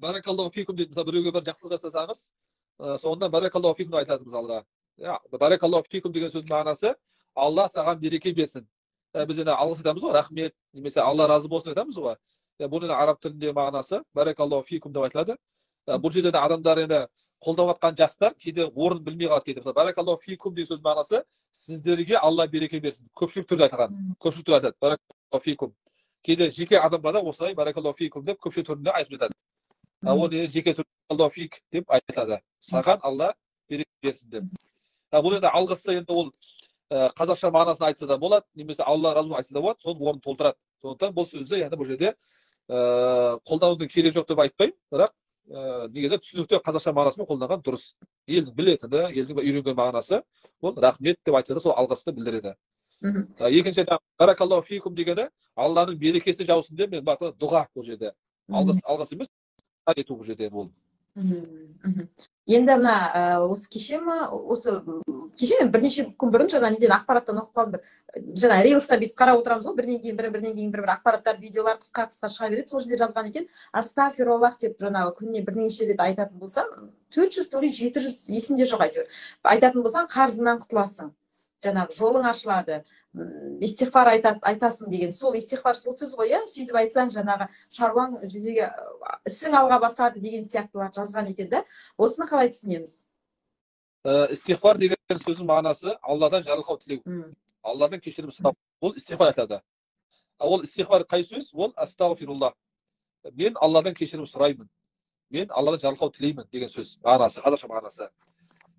баракаллаху фикум дейді. Мысалы, біреуге бір жақсылық жасасаңыз, соңында баракаллаху фикум деп айтады мысалға. Баракаллаху фикум деген сөздің мағынасы Алла саған береке берсін. Біз енді алғыс айтамыз ғой, рахмет немесе Алла разы болсын айтамыз ғой. Бұның араб тіліндегі мағынасы баракаллаху фикум деп айтылады. Бұл жерде де адамдар енді қолдап жатқан жастар кейде орнын білмей қалады кейде. Мысалы, баракаллаху фикум деген сөз мағынасы сіздерге Алла береке берсін. Көпшілік түрде айтылған. Көпшілік түрде айтады баракаллаху фикум. Кейде жеке адамға да осылай баракаллаху фикум деп көпшілік түрінде айтып жатады. Ол жеке түрде баракаллаху фик деп айтады. Саған Алла береке берсін деп. Бұл енді алғысы енді ол қазақша мағынасын айтса да болады, немесе Алла разы болсын айтса да болады, соның орнын толтырады. Сондықтан бұл сөзді енді бұл жерде қолданудың керегі жоқ деп айтпаймын, бірақ негізі түсінікті қазақша мағынасымен қолданған дұрыс. Елдің білетіні, елдің үйренген мағынасы ол рахмет деп айтса да сол алғысты білдіреді. Екінші, баракаллаху фикум дегені Алланың берекесі жаусын деп мен бақта дұға бұл жерде. Алғыс емес, ету бұл жерде ол. Енді мына осы кеше ма, осы кеше мен бірнеше күн бұрын жаңа неден ақпараттан оқып қалдым, бір жаңа рилстан бүйтіп қарап отырамыз ғой, бірінен кейін бірі, бірінен кейін бір ақпараттар, видеолар қысқа-қысқа шыға береді. Сол жерде жазған екен, астағфируллах деп жаңағы күніне бірнеше рет айтатын болсаң, 400 то ли 700 есімде жоқ әйтеуір. Айтатын болсаң, қарызыңнан құтыласың. Жаңағы жолың ашылады, истиғфар айтасың деген. Сол истиғфар сол сөз ғой, иә? Сөйтіп айтсаң, жаңағы шаруаң жүзеге, ісің алға басады деген сияқтылар жазған екен да. Осыны қалай түсінеміз? Истиғфар деген сөздің мағынасы Алладан жарылқау тілеу, Алладан кешірім сұрау. Ол истиғфар айтады. Ол истиғфар қай сөз? Ол астағфируллах. Мен Алладан кешірім сұраймын. Мен Алладан жарылқау тілеймін деген сөз мағынасы, қазақша мағынасы.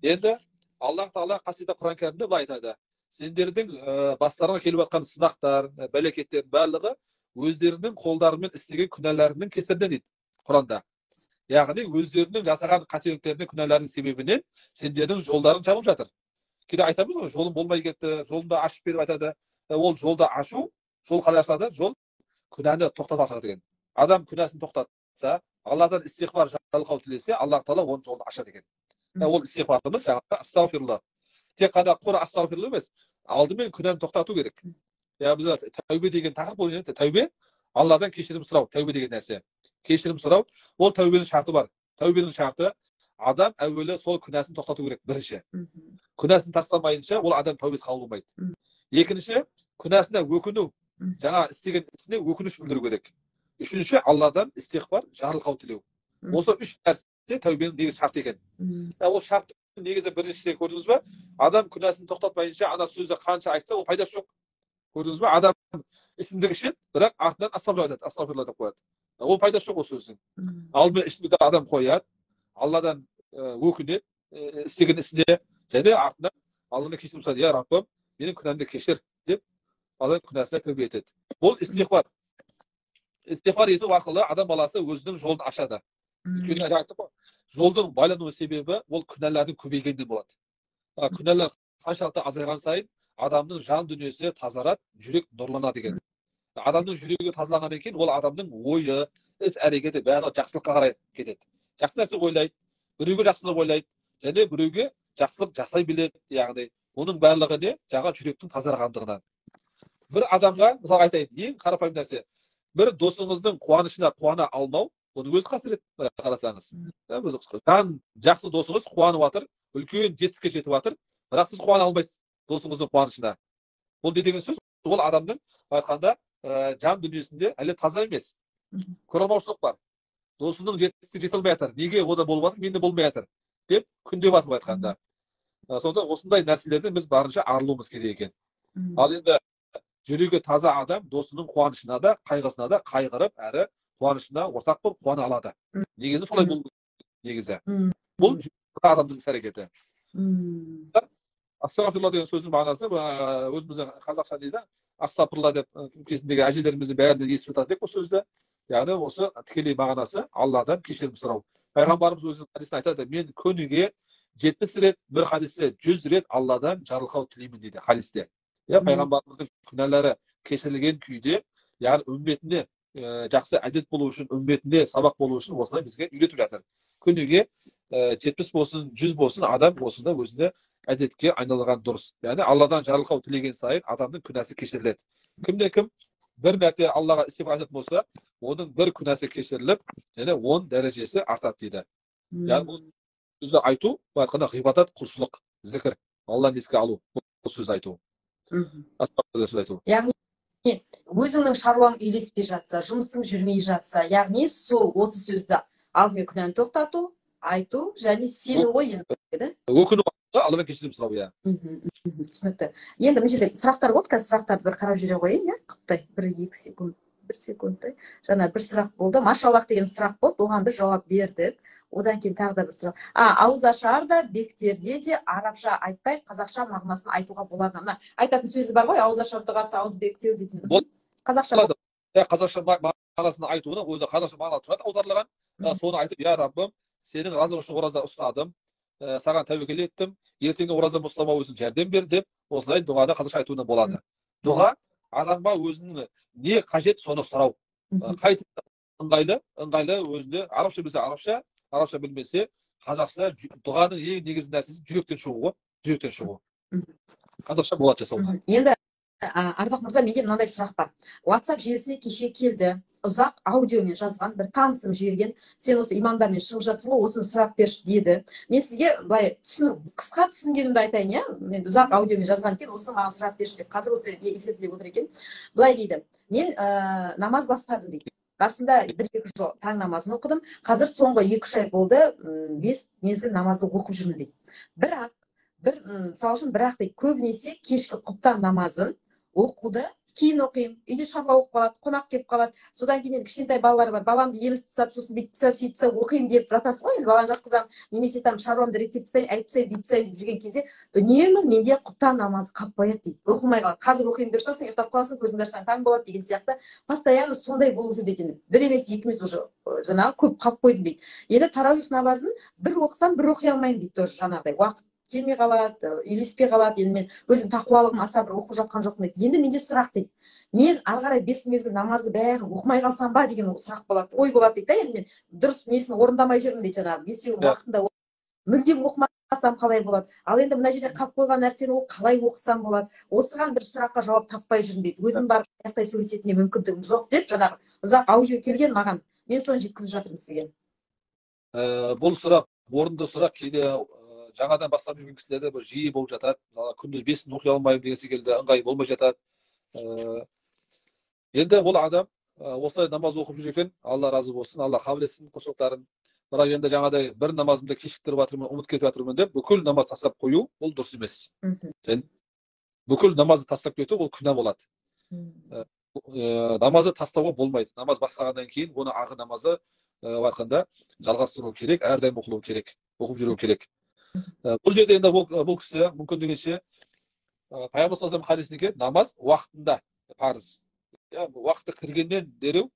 Енді Аллах Тағала қасиетті Құран Кәрімде былай айтады: сендердің бастарыңа келіп жатқан сынақтар, бәлекеттердің барлығы өздерінің қолдарымен істеген күнәларының кесірінен дейді Құранда. Яғни өздерінің жасаған қателіктерінің, күнәларының себебінен сендердің жолдарың жабылып жатыр. Кейде айтамыз ғой, жолым болмай кетті, жолымды ашып беріп айтады. Ол жолды ашу, жол қалай ашылады? Жол күнәні тоқтатып ашылады деген. Адам күнәсін тоқтатса, Алладан истиғфар, жарылқау тілесе, Аллах Тағала оның жолын ашады екен. Ол истиғфарымыз жаңағы астағфируллах. Тек қана құр астағфируллах емес, алдымен күнәні тоқтату керек. Яғни біз тәубе деген тақырып бойынша тәубе, Алладан кешірім сұрау, тәубе деген нәрсе. Кешірім сұрау, ол тәубенің шарты бар. Тәубенің шарты, адам әуелі сол күнәсін тоқтату керек бірінші. Күнәсін тастамайынша ол адам тәубесі қабыл болмайды. Екінші, күнәсіне өкіну, жаңа істеген ісіне өкініш білдіру керек. Үшінші, Алладан истиғфар, жарылқау тілеу. Осы үш нәрсе тәубенің негізгі шарты екен. Ол шарттың негізі біріншісі, көрдіңіз бе? Адам күнәсін тоқтатпайынша ана сөзді қанша айтса, ол пайдасы жоқ. Көрдіңіз бе? Адам ішімдік ішеді, бірақ артынан астағфирулла айтады, астағфирулла деп қояды. Ол пайдасы жоқ ол сөздің. Алдымен ішімдікті адам қояды, Алладан өкінеді істеген ісіне, және артынан Алладан кешірім сұрайды. Я Раббым, менің күнәмді кешір деп Алладан күнәсіне тәубе етеді. Бұл истиғфар. Истиғфар ету арқылы адам баласы өзінің жолын ашады. Өйткені жаңа айттық қой, жолдың байлану себебі ол күнәлардың көбейгенінен болады. Күнәлар қаншалықты азайған сайын адамның жан дүниесі тазарады, жүрек нұрланады екен. Адамның жүрегі тазаланғаннан кейін ол адамның ойы, іс әрекеті барлығы жақсылыққа қарай кетеді. Жақсы нәрсе ойлайды, біреуге жақсылық ойлайды, және біреуге жақсылық жасай біледі, яғни оның барлығы не? Жаңа жүректің тазарғандығынан. Бір адамға, мысалға айтайын, ең қарапайым нәрсе, бір досыңыздың қуанышына қуана алмау, оның өзі қасірет, қарасаңыз. Жан жақсы досыңыз қуанып жатыр, үлкен жетістікке жетіп жатыр, бірақ сіз қуана алмайсыз досыңыздың қуанышына. Бұл не деген сөз? Ол адамның айтқанда жан дүниесінде әлі таза емес. Көре алмаушылық бар. Досының жетістікке жете алмай жатыр. Неге ода болып жатыр, менде болмай жатыр деп күндеп жатып айтқанда. Сонда осындай нәрселерден біз барынша арылуымыз керек екен. Ал енді жүрегі таза адам досының қуанышына да, қайғысына да қайғырып, әрі қуанышына ортақ болып қуана алады. Негізі солай болу негізі. Бұл адамның іс әрекеті. Астағфирулла деген сөздің мағынасы өзіміздің қазақша дейді, астағфирулла деп кезіндегі әжелеріміздің бәрі естіп жатады деп бұл сөзді. Яғни осы тікелей мағынасы Алладан кешірім сұрау. Пайғамбарымыз өзінің хадисінде айтады, мен күніге 70 рет, бір хадисте 100 рет Алладан жарылқау тілеймін дейді хадисте. Пайғамбарымыздың күнәлары кешірілген күйде, яғни үмметіне жақсы әдет болу үшін, үмметіне сабақ болу үшін осылай бізге үйретіп жатыр. Күніге 70 болсын, 100 болсын адам осында өзіне әдетке айналған дұрыс. Яғни Алладан жарылқау тілеген сайын адамның күнәсі кешіріледі. Кімде кім бір мәрте Аллаға истиғфар айтатын болса, оның бір күнәсі кешіріліп, және 10 дәрежесі артады дейді. Яғни бұл сөзді айту, былай айтқанда ғибадат, құлшылық, зікір, Алланы еске алу, бұл сөзді айту. Яғни өзіңнің шаруаң үйлеспей жатса, жұмысың жүрмей жатса, яғни сол осы сөзді алдымен күнәні тоқтату, айту және сену ғой енді. Өкіну, Алладан кешірім сұрау, иә. Түсінікті. Енді мына жерде сұрақтар болды, қазір сұрақтарды бір қарап жүре қояйын, иә, құттай, 1-2 секунд, 1 секундтай. Жаңа бір сұрақ болды, машаллах деген сұрақ болды, оған бір жауап бердік. Одан кейін тағы да бір сұрақ. Ауыз ашар да, бектерде де арабша айтпай, қазақша мағынасын айтуға болады. Мына айтатын сөзі бар ғой, ауыз ашар дұғасы, ауыз бектеу дейтін. Қазақша. Қазақша мағынасын айтуына өзі қазақша мағына тұрады аударылған. Соны айтып, я Раббым, сенің разылығың үшін ораза ұстадым. саған тәуекел еттім, ертеңгі оразамды ұстамау үшін жәрдем бер деп осылай дұғаны қазақша айтуына болады. Дұға адамға өзінің не қажет соны сұрау. Қай ыңғайлы, ыңғайлы өзінде арабша білсе арабша, арабша білмесе қазақша. Дұғаның ең негізгі нәрсесі жүректен шығу ғой, жүректен шығу. Қазақша болады жасауға. Енді, Ардақ мырза, менде мынандай сұрақ бар. WhatsApp желісіне кеше келді, ұзақ аудиомен жазған бір танысым жіберген. «Сен осы имамдармен шығып жатсың ғой, осыны сұрап берші», – деді. Мен сізге былай түсін, қысқа түсінгенімді айтайын, иә. Енді ұзақ аудиомен жазған екен, осыны маған сұрап берші деп. Қазір осы эфирде отыр екен. Былай дейді: «Мен намаз бастадым, – дейді, – басында 1-2 жыл таң намазын оқыдым. Қазір соңғы 2-3 ай болды, бес мезгіл намазды оқып жүрмін», – дейді. «Бірақ бір, мысалы үшін, бірақ, – дейді, – көбінесе кешкі құптан намазын оқуды кейін оқимын. Үйде шаруа болып қалады, қонақ келіп қалады. Содан кейін енді кішкентай балалар бар, баламды емізіп тастап, сосын бүйтіп тастап, сөйтіп тастап оқимын деп жатасыз ғой. Енді баланы жатқызамын немесе там шаруамды реттеп тастайын, әйтіп тастайын, бүйтіп тастайын деп жүрген кезде үнемі менде құптан намазы қалып қояды, – дейді, – оқылмай қалады. Қазір оқимын деп жатасың, ұйықтап қаласың, көзіңді ашсаң, таң болады деген сияқты. Постоянно сондай болып жүр екен. Бір емес, екі емес, уже жаңағы көп қалып қойдым», – дейді. «Енді тарауих намазын бір оқысам, бір оқи алмаймын, – дейді, – тоже жаңағыдай уақыт келмей қалады, үйлеспей қалады. Енді мен өзім тақуалығым аса бір оқып жатқан жоқпын», – дейді. «Енді менде сұрақ, – дейді, – мен ары қарай бес мезгіл намазды бәрін оқымай қалсам ба деген сұрақ болады, ой болады, – дейді да. «Енді мен дұрыс несін орындамай жүрмін, – дейді, – жаңағы бесеуін уақытында мүлдем оқымасам қалай болады? Ал енді мына жерде қалып қойған нәрсені ол қалай оқысам болады? Осыған бір сұраққа жауап таппай жүрмін, – дейді. Өзім барып аяқтай сөйлесетін мүмкіндігім жоқ», – деп жаңағы ұзақ аудио келген маған. Мен соны жеткізіп жатырмын сізге. Бұл сұрақ орынды сұрақ. Кейде жаңадан бастап жүрген кісілерде бір жиі болып жатады. Мысалы, күндіз бесін оқи алмаймын деген секілді ыңғай болмай жатады. Енді ол адам осылай намаз оқып жүр екен, Алла разы болсын, Алла қабыл етсін құлшылықтарын. Бірақ енді жаңағыдай бір намазымды кешіктіріп жатырмын, ұмытып кетіп жатырмын деп бүкіл намаз тастап қою, ол дұрыс емес. Бүкіл намазды тастап кету, ол күнә болады. Намазды тастауға болмайды. Намаз бастағаннан кейін оны арғы намазы айтқанда жалғастыру керек, әрдайым оқылу керек, оқып жүру керек. Бұл жерде енді бұл кісі мүмкіндігінше, пайғамбар саллаллаху хадисінде намаз уақытында парыз, иә, уақыты кіргеннен дереу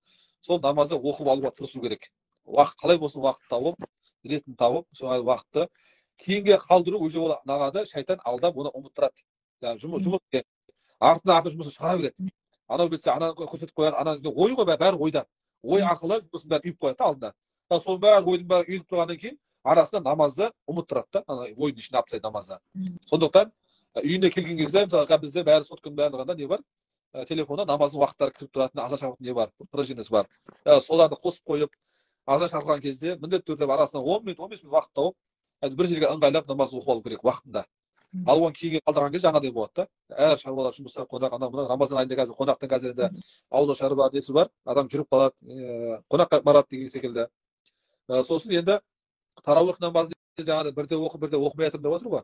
сол намазды оқып алуға тырысу керек. Уақыт қалай болсын, уақыт тауып, ретін тауып, сол уақытты кейінге қалдыру уже ол нағады, шайтан алдап оны ұмыттырады. Жұмыс артына артына жұмысын шығара береді. Анау білсе, ананы көрсетіп қояды, ана ой ғой, бәрі ойда. Ой арқылы жұмысын бәрін үйіп қояды да алдына. Соның бәрі, ойдың бәрі үйіліп тұрғаннан кейін арасында намазды ұмыттырады да, ана ойдың ішіне алып тастайды намазды. Сондықтан үйіне келген кезде, мысалға, бізде бәрі сотканың барлығында не бар, телефонда намаздың уақыттары кіріп тұратын, азан шақыратын не бар, приложениесі бар. Соларды қосып қойып, азан шақырған кезде міндетті түрде арасынан 10 минут, 15 минут уақыт тауып, бір жерге ыңғайлап намаз оқып алу керек уақытында. Ал оны кейінге қалдырған кезде жаңағыдай болады да, әр шаруалар, жұмыстар, қонақ, анау мынау Рамазан айында қазір қонақтың, қазір енді ауызашары бар, несі бар, адам жүріп қалады, қонаққа барады деген секілді. Сосын енді тарауих намазын жаңағыдай бірде оқып, бірде оқымай жатырмын деп отыр ғой.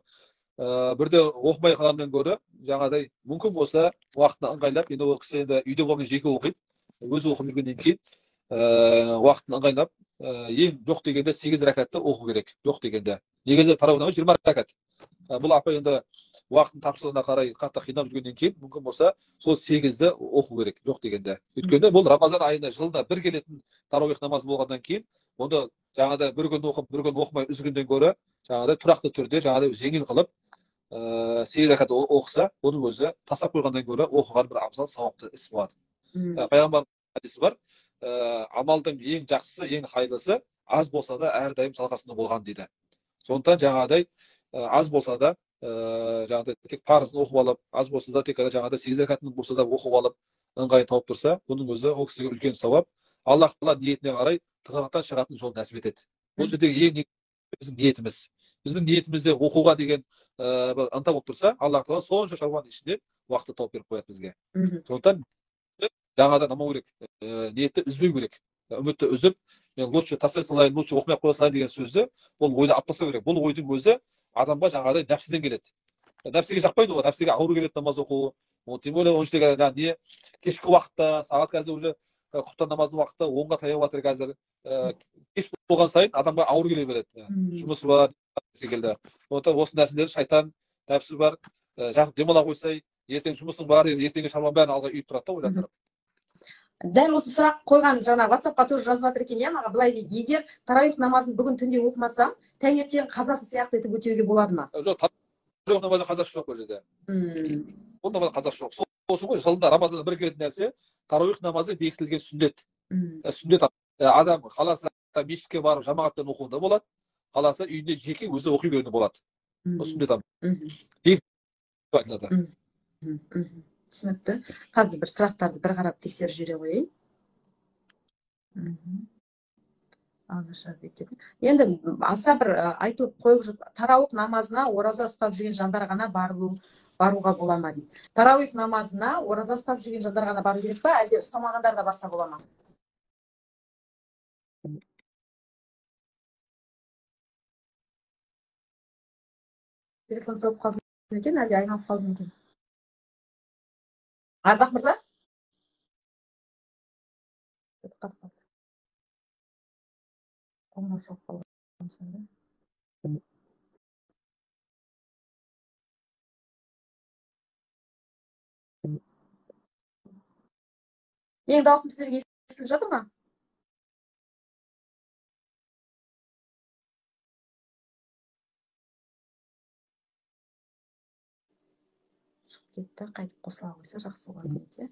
Бірде оқымай қалғаннан гөрі жаңағыдай мүмкін болса уақытына ыңғайлап, енді ол кісі енді үйде болған, жеке оқиды, өзі оқып жүргеннен кейін уақытын ыңғайлап, ең жоқ дегенде сегіз рәкатты оқу керек жоқ дегенде. Негізі тарауих намазы 20 рәкат. Бұл апай енді уақыттың тапшылығына қарай қатты қиналып жүргеннен кейін мүмкін болса сол сегізді оқу керек жоқ дегенде. Өйткені бұл Рамазан айында жылына бір келетін тарауих намазы болғаннан кейін, онда жаңағыдай бір күн оқып, бір күн оқымай үзгеннен гөрі жаңағыдай тұрақты түрде жаңағыдай жеңіл қылып 8 рәкат оқыса, оның өзі тастап қойғаннан гөрі оқыған бір абзал, сауапты іс болады. Пайғамбар хадисі бар: амалдың ең жақсысы, ең хайырлысы аз болса да, әрдайым жалғасында болған дейді. Сондықтан жаңағыдай аз болса да, жаңағыдай тек парызын оқып алып, аз болса да, тек жаңағыдай сегіз рәкатын болса да оқып алып, ыңғайын тауып тұрса, бұның өзі ол кісіге үлкен сауап. Аллах тағала ниетіне қарай тығырықтан шығатын жол нәсіп етеді. Бұл жердегі ең біздің ниетіміз. Біздің ниетімізде оқуға деген бір ынта болып тұрса, Аллах тағала сонша шаруаның ішінде уақытты тауып беріп қояды бізге. Сондықтан жаңадан алмау керек, ниетті үзбеу керек. Үмітті үзіп, мен лучше тастай салайын, лучше оқымай ақ қоя салайын деген сөзді, ол ойды алып тастау керек. Бұл ойдың өзі адамға жаңағыдай нәпсіден келеді. Нәпсіге жақпайды ғой, нәпсіге ауыр келеді намаз оқу. Тем более оның ішіндегі не кешкі уақытта, сағат қазір уже құптан намаздың уақыты 10-ға таяп жатыр қазір. Кеш болған сайын адамға ауыр келе береді, жұмысы бар секілді. Сондықтан осы нәрселер шайтан, нәпсі бар, жатып демала қойсай, ертең жұмысың бар, ертеңгі шаруаның бәрін алға үйіп тұрады да ойландырып. Дәл осы сұрақ қойған жаңа WhatsApp-қа тоже жазып жатыр екен, иә, маған былай дейді: егер тарауих намазын бүгін түнде оқымасам, таңертең қазасы сияқты етіп өтеуге болады ма? Жоқ, тарауих намазы қазасы жоқ бұл жерде. Бұл намаз қазасы жоқ. Сол үшін ғой жылында Рамазанда бір келетін нәрсе, тарауих намазы бекітілген сүннет. Сүннет адам қаласа мешітке барып жамағатпен оқуында болады, қаласа үйінде жеке өзі оқи беруінде болады. Ол сүннет айтылады. Түсінікті. Қазір бір сұрақтарды бір қарап тексеріп жүре қояйын. Енді аса бір айтылып қойып, тарауих намазына ораза ұстап жүрген жандар ғана баруға бола ма дейді. Тарауих намазына ораза ұстап жүрген жандар ғана бару керек па, әлде ұстамағандар да барса бола ма? Телефон соғып қалды ма екен, әлде айналып қалды ма екен? Ардақ мырза? Менің дауысым сіздерге естіліп жатыр ма? Кетті, қайтып қосыла қойса жақсы болатын еді.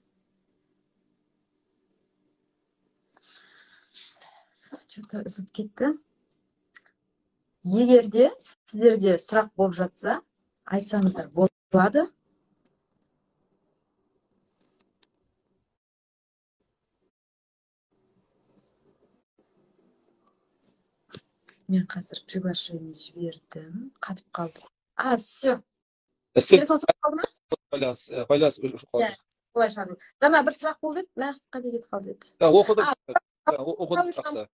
Что-то үзіліп кетті. Егер де сіздерде сұрақ болып жатса, айтсаңыздар болады. Мен қазір приглашение жібердім, қатып қалды. А, все. Телефон соғып қалды ма? Байланыс өшіп қалды. Олай шығар. Жаңа бір сұрақ болды еді, мә, қайда кетіп қалды еді? Оқыдым. Оқыдым сұрақты.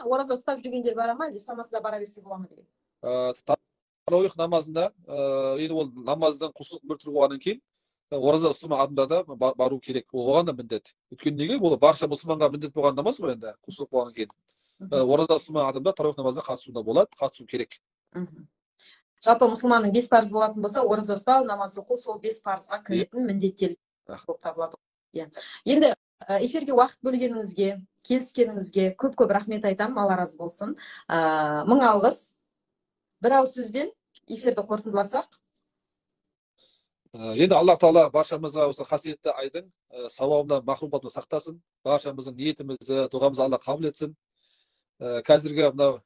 Ораза ұстап жүргендер бара ма, әлде ұстамаса да бара берсе бола ма деген. Тарауих намазында, енді ол намаздың құлшылық бір түрі болғаннан кейін ораза ұстамаған адамдар да бару керек. Оған да міндет. Өйткені неге? Ол барша мұсылманға міндет болған намаз ғой енді, құлшылық болғаннан кейін. Ораза ұстамаған адамдар тарауих намазына қатысуына болады, қатысу керек. Жалпы мұсылманның 5 парызы болатын болса, ораза ұстау, намаз оқу сол 5 парызға кіретін міндеттелік болып табылады. Енді эфирге уақыт бөлгеніңізге, келіскеніңізге көп-көп рахмет айтамын, Алла разы болсын. Мың алғыс. Бір ауыз сөзбен эфирді қорытындыласақ. Енді Аллах тағала баршамызға осы қасиетті айдың сауабынан махрұм болмай сақтасын. Баршамыздың ниетімізді, дұғамызды Алла қабыл етсін. Қазіргі мынау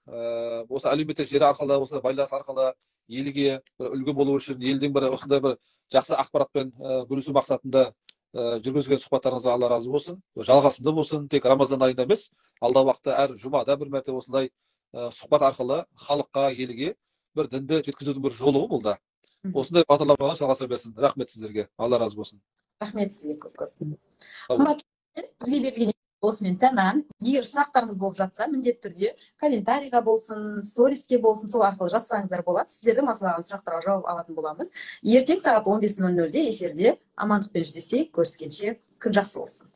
осы әлеуметтік желі арқылы, осы байланыс арқылы елге бір үлгі болу үшін, елдің бір осындай бір жақсы ақпаратпен бөлісу мақсатында жүргізген сұхбаттарыңызға Алла разы болсын. Жалғасымды болсын, тек Рамазан айында емес, алдағы уақытта әр жұмада бір мәрте осындай сұхбат арқылы халыққа, елге бір дінді жеткізудің бір жолы бұл да. Осындай бағдарламалар жалғаса берсін. Рахмет сіздерге. Алла разы болсын. Рахмет сізге көп-көп. Қымбатты, бізге берілген осымен тәмам. Егер сұрақтарыңыз болып жатса, міндетті түрде комментарийға болсын, сториске болсын, сол арқылы жазсаңыздар болады. Сіздерді масалаған сұрақтарға жауап алатын боламыз. Ертең сағат 15:00-де эфирде амандықпен жүздесейік. Көріскенше күн жақсы болсын.